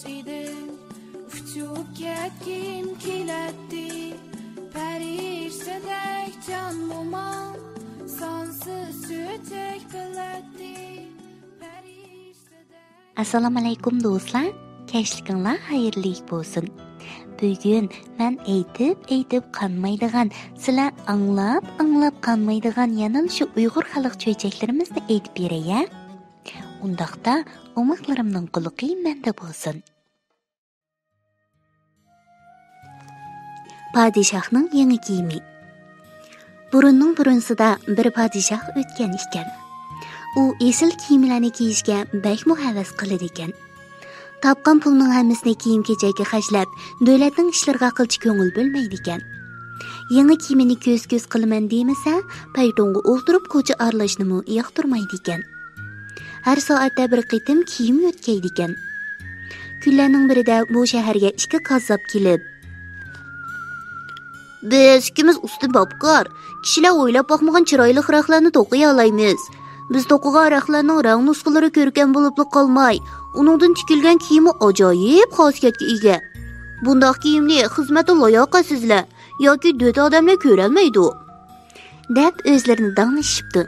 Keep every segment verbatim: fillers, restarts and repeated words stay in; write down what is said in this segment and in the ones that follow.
ئىدىم، ئۇچۇپ كەتكۈم كېلەتتى. پەرىشتىدەك جان مومام، سانسىز چۆچەك بىلەتتى. پەرىشتىدەك. ئەسسالامۇئەلەيكۇم دوستلار، كەچلىكىڭلار خەيرلىك بولسۇن. بۈگۈن مەن ئېيتىپ، ئېيتىپ قانمايدىغان، سىلەر ئاڭلاپ، ئاڭلاپ قانمايدىغان يەنىلا شۇ ئۇيغۇر خەلق چۆچەكلىرىمىزنى ئېيتىپ بېرەي، ھە؟ ئۇنداقتا ئوماقلىرىمنىڭ قۇلىقى مەندە بولسۇن. پادىشاھنىڭ يېڭى كىيىمى. بۇرۇننىڭ بۇرۇنسىدا بىر پادىشاھ ئۆتكەن ئىكەن. ئۇ ئېسىل كىيىملەرنى كىيىشكە بەكمۇ ھەۋەس قىلىدىكەن. تاپقان پۇلنىڭ ھەممىسىنى كىيىم-كېچەككە خەجلەپ، دۆلەتنىڭ ئىشلىرىغا قىلچە كۆڭۈل بۆلمەيدىكەن. يېڭى كىيىمىنى كۆز-كۆز قىلىمەن دېمىسە، پەيتۇنغا ئولتۇرۇپ كوچا ئارىلاشنىمۇ ياقتۇرمايدىكەن. ھەر سائەتتە بىر قېتىم كىيىم يۆتكەيدىكەن. كۈنلەرنىڭ بىرىدە بۇ شەھەرگە ئىككى كاززاپ كېلىپ، بىز ئىككىمىز ئۇستا باپكار، كىشىلەر ئويلاپ باقمىغان چىرايلىق رەختلەرنى توقۇيالايمىز. بىز توقۇغان رەختلەرنىڭ رەڭ نۇسخىلىرى كۆركەم بولۇپلا قالماي، ئۇنىڭدىن تىكىلگەن كىيىممۇ ئاجايىپ خاسىيەتكە ئىگە. بۇنداق كىيىمنى خىزمەتتە لاياقەتسىزلەر ياكى دۆت ئادەملەر كۆرەلمەيدۇ، دەپ ئۆزلىرىنى داڭلىشىپتۇ.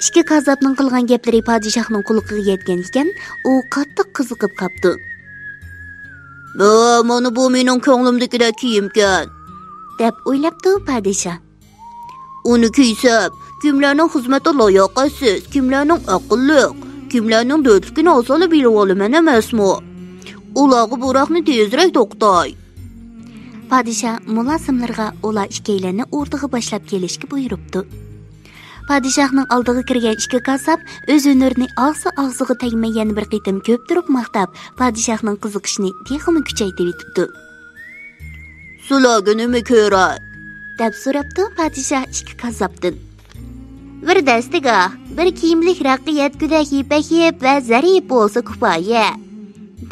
ئىككى كاززاپنىڭ قىلغان گەپلىرى پادىشاھنىڭ قۇلىقىغا يەتكەن ئىكەن، ئۇ قاتتىق قىزىقىپ قاپتۇ. ھە، مانا بۇ مېنىڭ كۆڭلۈمدىكىدەك كىيىمكەن، دەپ ئويلاپتۇ پادىشاھ. ئۇنى كىيسەم، كىملەرنىڭ خىزمەتتە لاياقەتسىز، كىملەرنىڭ ئەقىللىق، كىملەرنىڭ دۆتلۈكىنى ئاسانلا بىلىۋالىمەن ئەمەسمۇ؟ ئۇلارغا بۇ رەختنى تېزرەك توقۇتاي. پادىشاھ مۇلازىملىرىغا ئۇلار ئىككىيلەننى ئوردىغا باشلاپ كېلىشكە بۇيرۇپتۇ. پادىشاھنىڭ ئالدىغا كىرگەن ئىككى كاززاپ ئۆز ھۈنىرىنى ئاغزى ئاغزىغا تەگمەي يەنە بىر قېتىم كۆپتۈرۈپ ماختاپ، پادىشاھنىڭ قىزىقىشىنى تېخىمۇ كۈچەيتىۋېتىپتۇ. سىلەرگە نېمە كېرەك؟ دەپ سوراپتۇ پادىشاھ ئىككى كاززاپتىن. بىر دەستىگاھ، بىر كىيىملىك رەققە يەتكۈدەك يىپەك يىپ ۋە زەرىپ بولسا كۇپايە،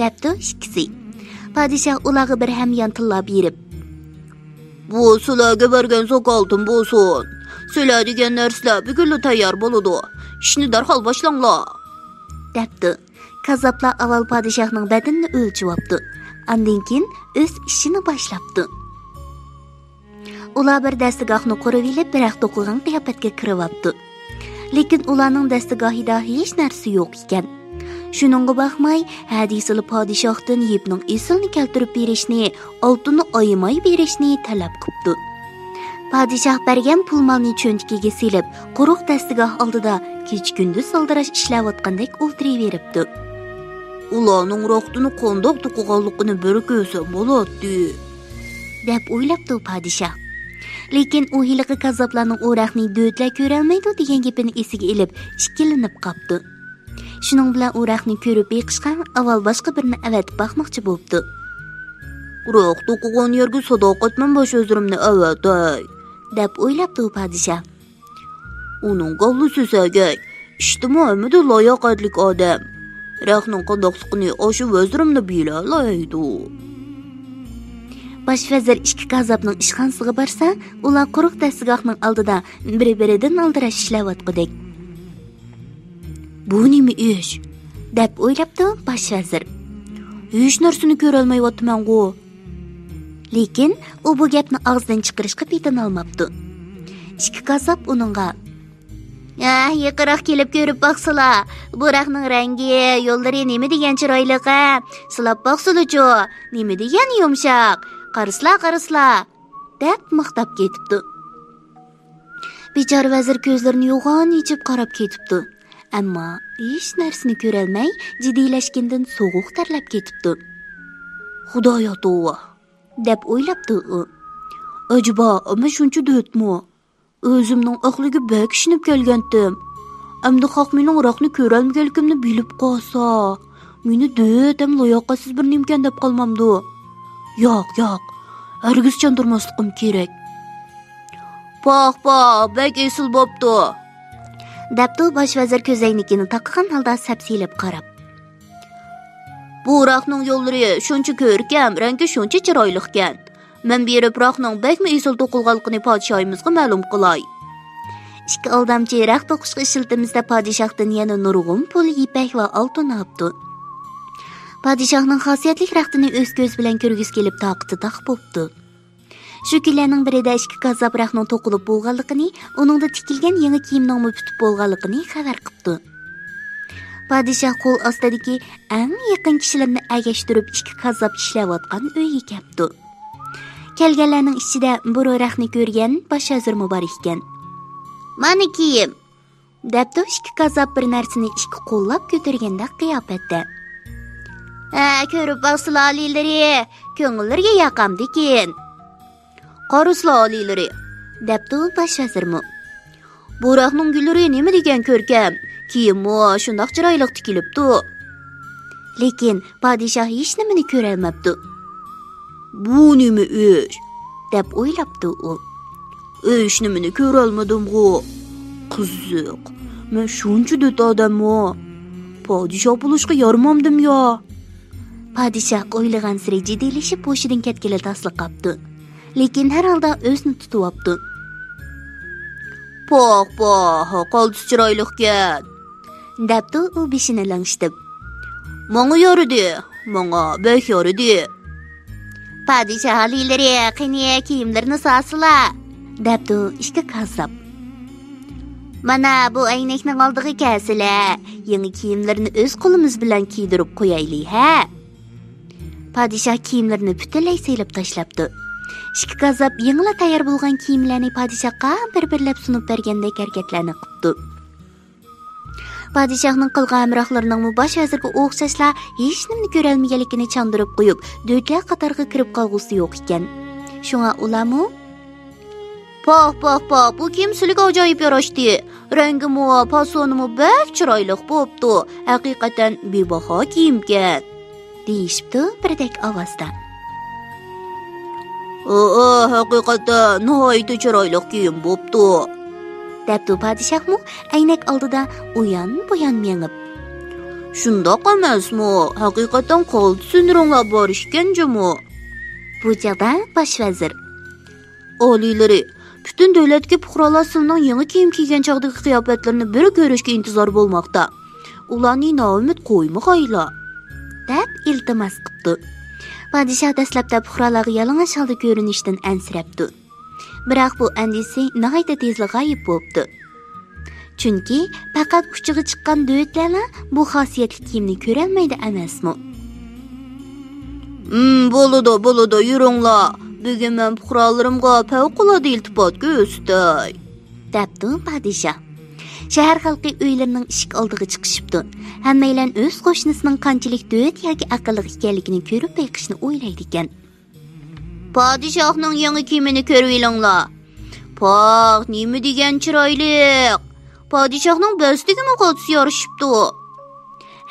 دەپتۇ ئىككىسى. پادىشاھ ئۇلارغا بىر ھەميان تىللا بېرىپ، بۇ سىلەرگە بەرگەن زاكالىتىم بولسۇن. سىلەر دېگەن نەرسىلەر بۈگۈنلا تەييار بولىدۇ. ئىشنى دەرھال باشلاڭلار، دەپتۇ. كاززاپلار ئاۋۋال پادىشاھنىڭ بەدىنىنى ئۆلچىۋاپتۇ. ئاندىن كېيىن ئۆز ئىشىنى باشلاپتۇ. ئۇلار بىر دەستىگاھنى قۇرۇۋېلىپ، بىر رەخت توقۇغان قىياپەتكە كىرىۋاپتۇ. لېكىن ئۇلارنىڭ دەستىگاھىدا ھېچ نەرسە يوق ئىكەن. شۇنىڭغا باقماي، ھە دېسىلا پادىشاھتىن يىپنىڭ ئېسىلىنى كەلتۈرۈپ بېرىشنى، ئالتۇننى ئايىماي بېرىشنى تەلەپ قىپتۇ. پادىشاھ بەرگەن پۇل مالنى چۆنتىكىگە سېلىپ، قۇرۇق دەستىگاھ ئالدىدا كېچە-كۈندۈز ئالدىراش ئىشلەۋاتقاندەك ئولتۇرۇۋېرىپتۇ. ئۇلارنىڭ رەختىنى قانداق توقۇغانلىقىنى بىر كۆرسەم بولاتتى، دەپ ئويلاپتۇ پادىشاھ. لېكىن ئۇ ھېلىقى كاززاپلارنىڭ ئۇ رەختنى دۆتلەر كۆرەلمەيدۇ دېگەن گېپىنى ئېسىگە ئېلىپ، ئىككىلىنىپ قاپتۇ. شۇنىڭ بىلەن ئۇ رەختنى كۆرۈپ بېقىشقا ئاۋۋال باشقا بىرىنى ئەۋەتىپ باقماقچى بوپتۇ. رەخت توقۇغان يەرگە ساداقەتمەن باش ۋەزىرىمنى ئەۋەتەي، دەپ ئويلاپتۇ پادىشاھ. ئۇنىڭ كاللىسى سەگەك، ئىشتىمۇ ھەممىدىن لاياقەتلىك ئادەم. رەختنىڭ قانداقلىقىنى ئاشۇ ۋەزىرىملا بىلەلەيدۇ. باش ۋەزىر ئىككى كاززاپنىڭ ئىشخانىسىغا بارسا، ئۇلار قۇرۇق دەستىگاھنىڭ ئالدىدا بىر-بىرىدىن ئالدىراش ئىشلەۋاتقۇدەك. بۇ نېمە ئىش؟ دەپ ئويلاپتۇ باش ۋەزىر. ھېچ نەرسىنى كۆرەلمەيۋاتىمەنغۇ. لېكىن ئۇ بۇ گەپنى ئاغزىدىن چىقىرىشقا پېتىنالماپتۇ. ئىككى كاززاپ ئۇنىڭغا، ھە، يېقىنراق كېلىپ كۆرۈپ باقسىلا، بۇ رەختنىڭ رەڭگى، يوللىرى نېمە دېگەن چىرايلىق ھە! سىلاپ باقسىلىچۇ، نېمە دېگەن يۇمشاق! قارىسىلا، قارىسىلا! دەپ ماختاپ كېتىپتۇ. بىچارە ۋەزىر كۆزلىرىنى يوغان ئېچىپ قاراپ كېتىپتۇ. ئەمما ھېچ نەرسىنى كۆرەلمەي، جىددىيلەشكىنىدىن سوغۇق تەرلەپ كېتىپتۇ. خۇدايا توۋا! دەپ ئويلاپتۇ ئۇ. ئەجەبا، ئەمما شۇنچە دۆتمۇ؟ ئۆزۈمنىڭ ئەقلىگە بەك ئىشىنىپ كەلگەنتىم. ئەمدى خەق مېنىڭ رەختنى كۆرەلمىگەنلىكىمنى بىلىپ قالسا، مېنى دۆت ھەم لاياقەتسىز بىر نېمىكەن دەپ قالمامدۇ؟ ياق، ياق، ھەرگىز چاندۇرماسلىقىم كېرەك. پاھ، پاھ، بەك ئېسىل بوپتۇ، دەپتۇ باش ۋەزىر كۆزەينىكىنى تاقىغان ھالدا سەپسېلىپ قاراپ. بۇ رەختنىڭ يوللىرى شۇنچە كۆركەم، رەڭگى شۇنچە چىرايلىقكەن. مەن بېرىپ رەختنىڭ بەكمۇ ئېسىل توقۇلغانلىقىنى پادىشاھىمىزغا مەلۇم قىلاي. ئىككى ئالدامچى رەخت توقۇشقا ئىشلىتىمىز دەپ پادىشاھتىن يەنە نۇرغۇن پۇل، يىپەك ۋە ئالتۇن ئاپتۇ. پادىشاھنىڭ خاسىيەتلىك رەختىنى ئۆز كۆزى بىلەن كۆرگۈسى كېلىپ تاقىتى تاق بوپتۇ. شۇ كۈنلەرنىڭ بىرىدە ئىككى كاززاپ رەختنىڭ توقۇلۇپ بولغانلىقىنى، ئۇنىڭدا تىكىلگەن يېڭى كىيىمنىڭمۇ پۈتۈپ بولغانلىقىنى خەۋەر قىپتۇ. پادىشاھ قول ئاستىدىكى ئەڭ يېقىن كىشىلىرىنى ئەگەشتۈرۈپ، ئىككى كاززاپ ئىشلەۋاتقان ئۆيگە كەپتۇ. كەلگەنلەرنىڭ ئىچىدە بۇرۇن رەختنى كۆرگەن باش ۋەزىرمۇ بار ئىكەن. «مانا كىيىم!» دەپتۇ ئىككى كاززاپ بىر نەرسىنى ئىككى قوللاپ كۆتۈرگەندەك قىياپەتتە. «ھە، كۆرۈپ باقسىلا ئالىيلىرى، كۆڭۈللىرىگە ياقامدىكىن.» «قارىسىلا ئالىيلىرى!» دەپتۇ باش ۋەزىرمۇ. «بۇ رەختنىڭ گۈللىرى نېمە دېگەن كۆركەم، كىيىممۇ شۇنداق چىرايلىق تىكىلىپتۇ.» لېكىن پادىشاھ ھېچنېمىنى كۆرەلمەپتۇ. «بۇ نېمە ئىش؟» دەپ ئويلاپتۇ ئۇ. «ھېچنېمىنى كۆرەلمىدىمغۇ؟ قىزىق، مەن شۇنچە دۆت ئادەممۇ؟ پادىشاھ بولۇشقا يارىمامدىم يا؟» پادىشاھ ئويلىغانسېرى جىددىيلىشىپ ھوشىدىن كەتكىلى تاسلا قاپتۇ. لېكىن ھەر ھالدا ئۆزىنى تۇتۇۋاپتۇ. «پاھ، پاھ، قالتىس چىرايلىقكەن!» دەپتۇ ئۇ بېشىنى لىڭشىتىپ. «ماڭا يارىدى، ماڭا بەك يارىدى.» «پادىشاھ ئالىيلىرى، قېنى، كىيىملىرىنى سالسىلا!» دەپتۇ ئىككى كاززاپ. «مانا بۇ ئەينەكنىڭ ئالدىغا كەلسىلە، يېڭى كىيىملىرىنى ئۆز قولىمىز بىلەن كىيدۈرۈپ قويايلى ھە.» پادىشاھ كىيىملىرىنى پۈتۈنلەي سېلىپ تاشلاپتۇ. ئىككى كاززاپ يېڭىلا تەييار بولغان كىيىملەرنى پادىشاھقا بىر-بىرلەپ سۇنۇپ بەرگەندەك ھەرىكەتلەرنى قىپتۇ. پادىشاھنىڭ قالغان ھەمراھلىرىنىڭمۇ باش ۋەزىرگە ئوخشاشلا ھېچنېمىنى كۆرەلمىگەنلىكىنى چاندۇرۇپ قويۇپ، دۆتلەر قاتارىغا كىرىپ قالغۇسى يوق ئىكەن. شۇڭا ئۇلارمۇ، «پاھ، پاھ، پاھ، بۇ كىيىم سىلىگە ئاجايىپ ياراشتى. رەڭگىمۇ، پاسونىمۇ بەك چىرايلىق بوپتۇ. ھەقىقەتەن بىباھا كىيىمكەن.» دېيىشىپتۇ بىردەك ئاۋازدا. «ئۇ، ئۇ، ھەقىقەتەن ناھايىتى چىرايلىق كىيىم بوپتۇ.» دەپتۇ پادىشاھمۇ ئەينەك ئالدىدا ئۇيان-بۇيان مېڭىپ. «شۇنداق ئەمەسمۇ؟ ھەقىقەتەن قالتىس ھۈنىرىڭلار بار ئىكەن جۇمۇ.» بۇ چاغدا باش ۋەزىر. «ئالىيلىرى، پۈتۈن دۆلەتتىكى پۇقرالار سىلىنىڭ يېڭى كىيىم كىيگەن چاغدىكى قىياپەتلىرىنى بىر كۆرۈشكە ئىنتىزار بولماقتا. ئۇلارنى نائۈمىد قويمىغايلا.» دەپ ئىلتىماس قىپتۇ. پادىشاھ دەسلەپتە پۇقرالارغا يالىڭاچ ھالدا كۆرۈنۈشتىن ئەنسىرەپتۇ. بىراق بۇ ئەندىشىسى ناھايىتى تېزلا غايىب بوپتۇ. چۈنكى پەقەت ئۇچىغا چىققان دۆتلەرلا بۇ خاسىيەتلىك كىيىمنى كۆرەلمەيدۇ ئەمەسمۇ؟ «ھىم، بولىدۇ، بولىدۇ، يۈرۈڭلار. بۈگۈن مەن پۇقرالىرىمغا پەۋقۇلئاددە ئىلتىپات كۆرسىتەي.» دەپتۇ پادىشاھ. شەھەر خەلقى ئۆيلىرىنىڭ ئىشىك ئالدىغا چىقىشىپتۇ. ھەممەيلەن ئۆز قوشنىسىنىڭ قانچىلىك دۆت ياكى ئەقىللىق ئىكەنلىكىنى كۆرۈپ بېقىشنى ئويلايدىكەن. «پادىشاھنىڭ يېڭى كىيىمىنى كۆرۈۋېلىڭلار. پاھ، نېمە دېگەن چىرايلىق! پادىشاھنىڭ بەستىگىمۇ قالتىس يارىشىپتۇ.»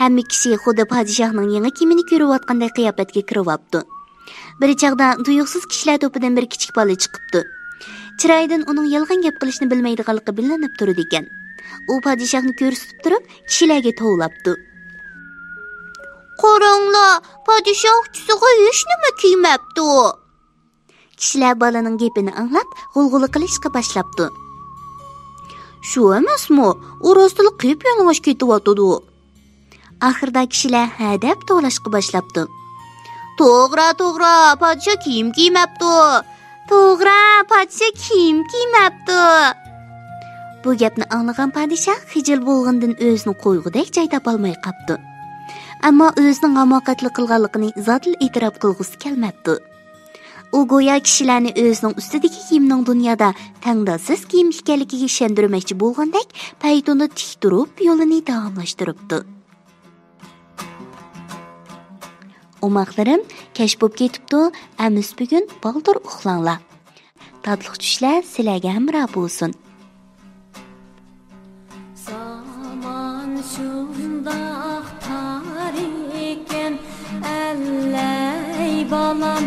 ھەممە كىشى خۇددى پادىشاھنىڭ يېڭى كىيىمىنى كۆرۈۋاتقاندەك قىياپەتكە كىرىۋاپتۇ. بىر چاغدا تۇيۇقسىز كىشىلەر توپىدىن بىر كىچىك بالا چىقىپتۇ. چىرايىدىن ئۇنىڭ يالغان گەپ قىلىشنى بىلمەيدىغانلىقى بىلىنىپ تۇرىدىكەن. ئۇ پادىشاھنى كۆرسىتىپ تۇرۇپ، كىشىلەرگە توۋلاپتۇ. «قاراڭلار، پادىشاھ ئۇچىسىغا ھېچنېمە كىيمەپتۇ.» كىشىلەر بالىنىڭ گېپىنى ئاڭلاپ، غۇلغۇلا قىلىشقا باشلاپتۇ. «شۇ ئەمەسمۇ، ئۇ راستلا قىپيالىڭاچ كېتىۋاتىدۇ.» ئاخىرىدا كىشىلەر ھە دەپ توۋلاشقا باشلاپتۇ. «توغرا، توغرا، پادىشاھ كىيىم كىيمەپتۇ. توغرا، پادىشاھ كىيىم كىيمەپتۇ.» بۇ گەپنى ئاڭلىغان پادىشاھ خىجىل بولغىنىدىن ئۆزىنى قويغۇدەك جاي تاپالماي قاپتۇ. ئەمما ئۆزىنىڭ ھاماقەتلىك قىلغانلىقىنى زادىلا ئېتىراپ قىلغۇسى كەلمەپتۇ. ئۇ گويا كىشىلەرنى ئۆزىنىڭ ئۈستىدىكى كىيىمنىڭ دۇنيادا تەڭداشسىز كىيىم ئىكەنلىكىگە ئىشەندۈرمەكچى بولغاندەك، پەيتۇندا تىك تۇرۇپ يولىنى داۋاملاشتۇرۇپتۇ. ئوماقلىرىم، كەچ بوپ كېتىپتۇ، ئەمىسە بۈگۈن بالدۇر ئۇخلاڭلار. تاتلىق چۈشلەر سىلەرگە ھەمراھ بولسۇن. زامان شۇنداق تار ئىكەن، ئەللەي بالام،